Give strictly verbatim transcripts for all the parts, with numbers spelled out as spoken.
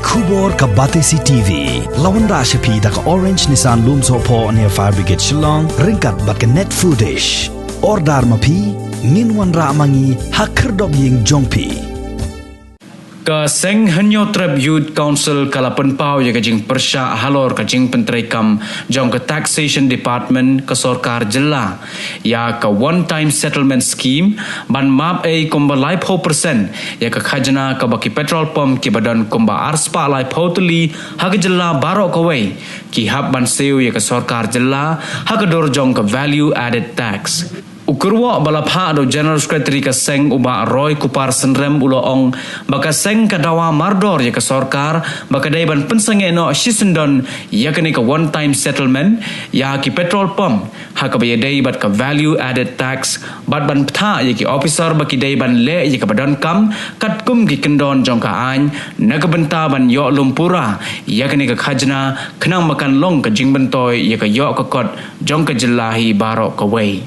Khubor ka Batesi T V. La wanrah sha phi da ka Orange Nissan Lumsohphoh near Fire Brigade Shillong, ryngkat bad ka Net Foodish. Order ma phi, ngin wanrah ma ngi ha khyrdop ïing jong phi. Ka Seng Hynñiewtrep Youth Council ka la pynpaw ïa ka jingpyrshah halor ka jingpyntreikam jong ka Taxation Department ka sorkar jylla ïa ka One Time Settlement Scheme, ban map ei kumba laiphew percent ïa ka khajna kaba ki petrol pump kiba don kumba arspah laiphew tylli ha ka jylla baroh kawei ki hap ban siew ïa ka sorkar jylla ha ka dur jong ka Value Added Tax. U kyrwoh ba la phah da u General Secretary ka seng, u Bah Roy Kupar Synrem, u la ong ba ka seng ka dawa mardor ïa ka sorkar ba ka dei ban pynsangeh noh shisyndon ïa kane ka One Time Settlement ïa ki petrol pump ha kaba ïadei bad ka Value Added Tax, bad ban bthah ïa ki ophisar ba ki dei ban leh ïa kaba donkam katkum ki kyndon jong ka aiñ na ka bynta ban ïoh lum pura ïa kane ka khajna, khnang ba kan long ka jingmyntoi ïa ka ïoh ka kot jong ka jylla hi baroh kawei.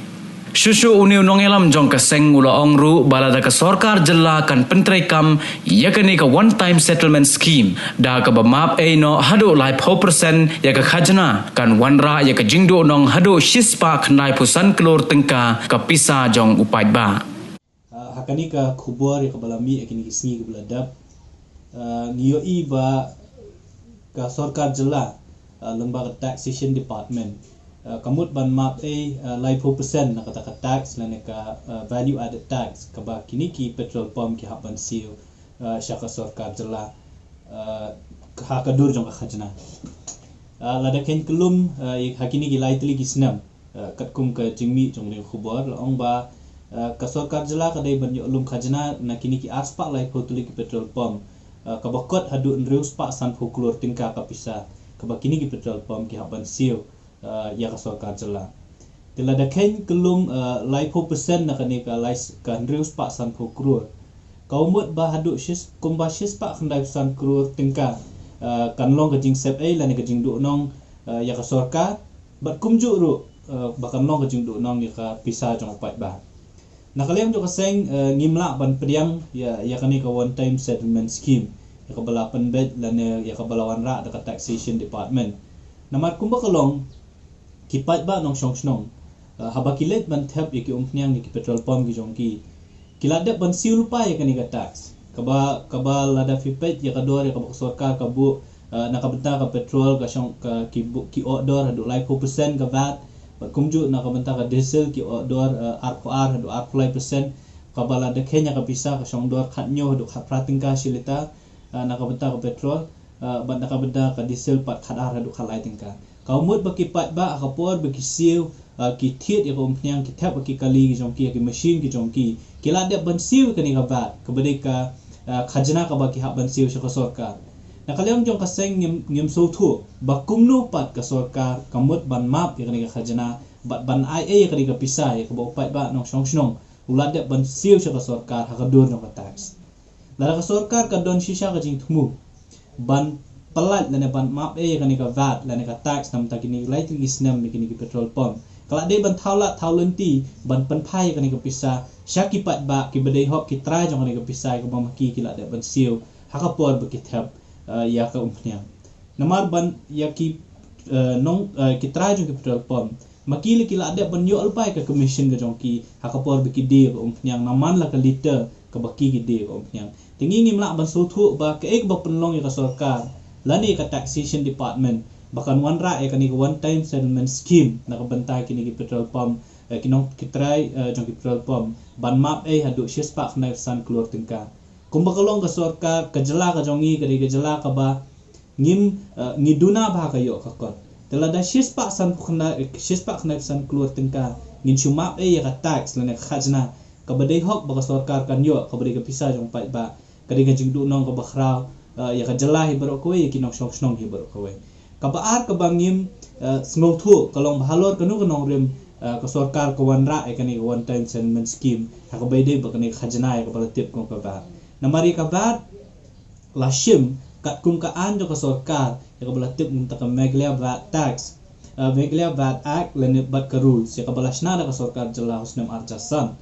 Shuh shuh, une u nongïalam jong ka seng u la ong ruh ba lada ka sorkar jylla kan pyntreikam ïa kane ka One Time Settlement Scheme da kaba map ei noh haduh laiphew percent ïa ka khajna, kan wanrah ïa ka jingduhnong haduh shispah khyndaiphew san klur tyngka ka pisa jong u paidbah. Ah, ha kane ka khubor ïa kaba la mih ha kine ki sngi kiba la dep, ah, ngi ïohi ba ka sorkar jylla, ah, lyngba ka Taxation Department, ah, ka mut ban map ei, ah, laiphew percent na kata ka tax lane ka, ah, Value Added Tax kaba kine ki petrol pump ki hap ban siew, ah, sha ka sorkar jylla, ah, ha ka dur jong ka khajna. Ah, lada kheiñ kyllum, ah, ha kine ki lai tylli ki snem, ah, katkum ka jingmih jong kane ka khubor, la ong ba, ah, ka sorkar jylla ka dei ban ïoh lum khajna na kine ki arspah laiphew tylli ki petrol pump, ah, kaba kot haduh hynriew spah sanphew klur tyngka ka pisa kaba kine ki petrol pump ki hap ban siew, ah, ïa ka sorkar jylla. Te lada kheiñ kyllum, ah, laiphew percent na kane ka lai s-, ka hynriew spah sanphew klur, ka mut ba haduh shis-, kumba shispah khyndaiphew san klur tyngka, ah, kan long ka jingsep ei lane ka jingduhnong, ah, ïa ka sorkar, bad kumjuh ruh, eh, ba kan long ka jingduhnong ïa ka pisa jong u paidbah. Na ka liang jong ka seng, eh, ngim lah ban pdiang ïa, ïa kane ka One Time Settlement Scheme ïa kaba la pynbeit lane ïa kaba la wanrah da ka Taxation Department. Namar kumba ka long, ki paidbah nongshong shnong, eh, haba ki leit ban thep ïa ki umphniang ïa ki petrol pump ki jong ki, ki la dep ban siew lypa ïa kane ka tax. Kaba, kaba lada phi peit ïa ka dor ïa kaba ka sorkar ka buh, eh, na ka bynta ka petrol ka shong ka ki buh, ki oh dor haduh laiphew percent ka vat. Bad kumjuh na ka bynta ka diesel ki oh dor, eh, arphew ar haduh arphew lai percent. Kaba lada kheiñ ïa ka pisa ka shong dor khathynñiew haduh khatphra tyngka shi lita, eh, na ka bynta ka petrol, eh, bad na ka bynta ka diesel pat khatar haduh khatlai tyngka. Ka mut ba ki paidbah ha ka por ba ki siew, eh, ki thied ïa ka umphniang, ki thep ha ki kali ki jong ki, ha ki machine ki jong ki, ki la dep ban siew ïa kane ka vat, kaba dei ka, eh, khajna kaba ki hap ban siew sha ka sorkar. Na ka liang jong ka seng ngim, ngim sngewthuh ba kumno pat ka sorkar ka mut ban map ïa kane ka khajna, bad ban ai ei ïa kane ka pisa ïa kaba u paidbah nongshong shnong u la dep ban siew sha ka sorkar ha ka dur jong ka tax. Lada ka sorkar ka don shisha ka jingthmu ban pyllait lane ban map ei ïa kane ka vat lane ka tax na ka bynta kine ki lai tylli ki snem ïa kine ki petrol pump, ka la dei ban thaw lad thaw lynti ban pynphai ïa kane ka pisa sha ki paidbah kiba dei hok, ki trai jong kane ka pisa ïa kaba ma ki ki la dep ban siew ha ka por ba ki thep, eh, ïa ka umphniang. Namar ban ïa ki, eh, nong, eh, ki trai jong ki petrol pump, ma ki la ki la dep ban ïoh lypa ïa ka commission ka jong ki ha ka por ba ki die ïa ka umphniang, na man la ka liter kaba ki ki die ïa ka umphniang. Te ngi ngim lah ban sngewthuh ba kaei kaba pynlong ïa ka sorkar lane ïa ka Taxation Department ba kan wanrah ïa kane ka One Time Settlement Scheme na ka bynta kine ki petrol pump, eh, ki nong, ki trai, eh, jong ki petrol pump, ban map ei haduh shispah khyndai phew san klur tyngka. Kumba ka long ka sorkar, ka jylla ka jong ngi ka dei ka jylla kaba ngim, eh, ngi duna bha ka ïoh ka kot. Te lada shispah sanphew khyndai, eh, shispah khyndai phew san klur tyngka ngin shu map ei ïa ka tax lane ka khajna kaba dei hok ba ka sorkar kan ïoh, kaba dei ka pisa jong paidbah, ka dei ka jingduhnong kaba khraw, eh, ïa ka jylla hi baroh kawei, ïa ki nongshong shnong hi baroh kawei. Kaba ar kaba ngim, eh, sngewthuh ka long ba halor kano ka nongrim, eh, ka sorkar ka wanrah ïa kane ka One Time Settlement Scheme ha kaba ïadei bad kane ka khajna ïa kaba la tip kum ka vat. Namar ïa ka vat la shim katkum ka aiñ jong ka sorkar ïa kaba la tip kum ka Meghalaya Vat Tax, eh, Meghalaya Vat Act lane bad ka rules ïa kaba la shna da ka sorkar jylla ha u snem ar hajar san.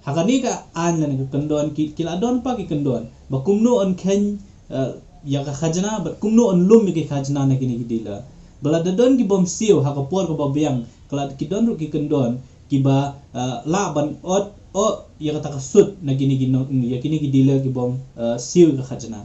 Ha kane ka aiñ lane ka kyndon ki, ki la don pat ki kyndon ba kumno yn kheiñ, eh, ïa ka khajna bad kumno yn lum ïa ki khajna na kine ki dealer. Ba lada don ki bym siew ha ka por kaba biang, ka lada ki don ruh ki kyndon kiba, eh, lah ban ot, oh, ïa kata ka sut na kine ki no-, ïa kine ki dealer ki bym, eh, siew ïa ka khajna.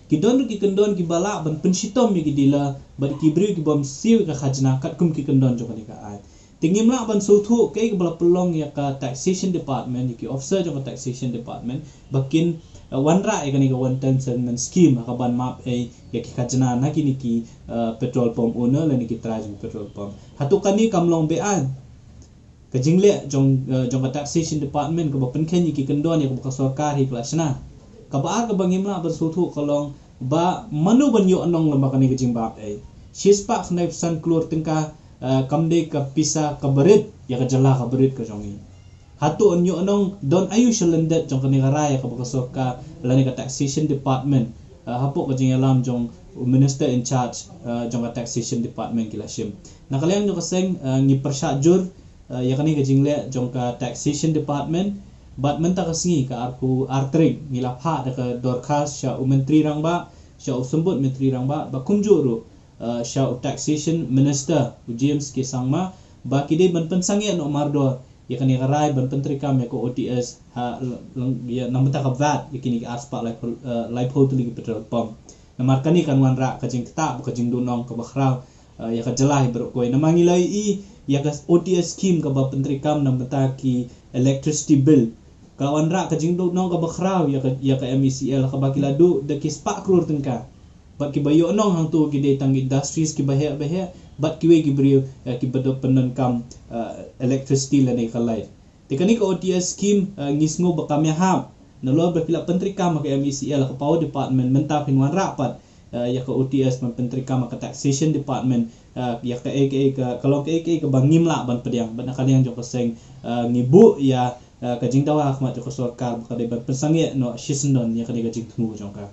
Ki don ruh ki kyndon kiba lah ban pynshitom ïa ki dealer bad ki briew ki bym siew ïa ka khajna katkum ki kyndon jong kane ka aiñ. Te ngim lah ban sngewthuh kaei kaba la pynlong ïa ka taxation department, ïa ki officer jong ka taxation department, ba kin, eh, wanrah ïa kane ka one time settlement scheme ha kaban map ei ïa ki khajna na kine ki, eh, petrol pump owner lane ki trai jong petrol pump. Hato kane kam long be-aiñ? Ka jingleh jong, eh, jong ka taxation department kaba pynkheiñ ïa ki kyndon ïa kaba ka sorkar hi ka la shna. Kaba ar kaba ngim lah ban sngewthuh ka long ba mano ban ïoh nong lem bad kane ka jingbap ei. Shispah khyndai phew san klur tyngka, eh, kam dei ka pisa kaba rit ïa ka jylla kaba rit ka jong ngi. Hato yn ïoh nong, don aïu sha lyndet jong kane ka rai ïa kaba ka sorkar lane ka taxation department, eh, hapoh ka jingïalam jong u minister in charge, eh, jong ka taxation department ki la shim. Na ka liang jong ka seng, eh, ngi pyrshah jur, eh, ïa kane ka jingleh jong ka taxation department, bad mynta ka sngi ka arphew ar tarik ngi la phah da ka dorkhas sha u Myntri Rangbah, sha u Symbud Myntri Rangbah, bad kumjuh ruh, eh, sha u taxation minister u James K Sangma, ba ki dei ban pynsangeh noh mardor ïa kane ka rai ban pyntreikam ïa ka O T S ha l-, lang-, ïa na bynta ka VAT ïa kine ki arspah laiphew, eh, laiphew tylli ki petrol pump. Namar kane kan wanrah ka jingktah bad ka jingduhnong kaba khraw, eh, ïa ka jylla hi baroh kawei. Namar ngi la ïohi ïa ka O T S scheme kaba pyntreikam na bynta ki electricity bill, ka wanrah ka jingduhnong kaba khraw ïa ka, ïa ka M E C L, kaba ki la duh da ki spah klur tyngka. Bad kiba ïoh nong hangto ki dei tang industries kiba heh ba heh bad kiwei ki briew, eh, kiba dei pyndonkam, eh, electricity lane ka light. Te kane ka O T S scheme, eh, ngi sngew ba kam ïahap. Nalor ba phi la pyntreikam ha ka M E C L, ha ka power department, mynta phin wanrah pat, eh, ïa ka O T S ban pyntreikam ha ka taxation department, eh, ïa kaei kaei ka, ka long kaei kaei kaba ngim lah ban pdiang. Bad na ka liang jong ka seng, eh, ngi buh ïa, eh, ka jingdawa ha khmat jong ka sorkar ba ka dei ban pynsangeh noh shisyndon ïa kane ka jingthmu jong ka.